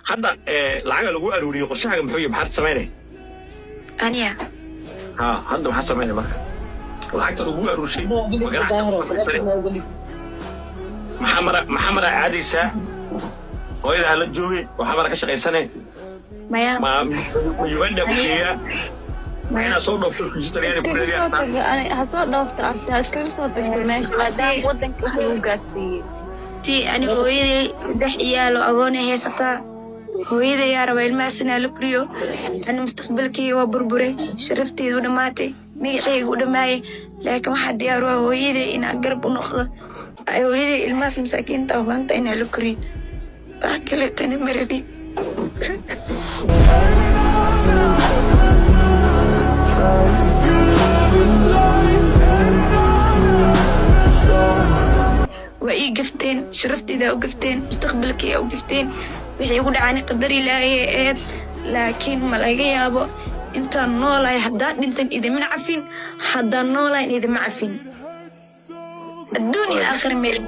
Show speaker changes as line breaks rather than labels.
Hadda lacaga lagu aruuriyo, qorshahaaga muxuu yahay? Maxaad samaynay?
Aniya?
Ha, hadda maxaad samaynay marka lacagta lagu aruurshay? Ma ganacsi ku samaysanay? Maxaa mara caadaysaa? Hooyada hala joogay, waxaa mara ka shaqaysanay?
Maya.
Ma Uganda ku geeyaa? Ma inaad soo dhoofto kiisu Talyaani ku
Iskaga soo
reediyaa?
tago, ha soo dhoofto abti, ha iskaga soo tagto meesha maadaama wadanka wax lagu gaarsiiyey.
Si ani hooyaday 3 ciyaal oo agoon ay haysataa, hooyaday yaa rabaa ilmahaas inaa la koriyo. Ani mustaqbalkayga waa burburay, sharafteyda u dhammaatay, magacayga u dhammaayay, laakiin waxaa diyaar u ah hooyaday inaan garab u noqdo, ay hooyaday ilmahaas masaakiinta ah maanta inaa la koriyo. Wax kaleetana ma rabi. Waa ii gafteen, sharafteyda u gafteen, mustaqbalkayga u gafteen. Wixii igu dhacani qadar Ilaahay ahayd, laakiin ma laga yaabo intaan noolahay. Haddaan dhintan idimana cafin, haddaan noolahay idima cafin, adduun iyo aakhir meel.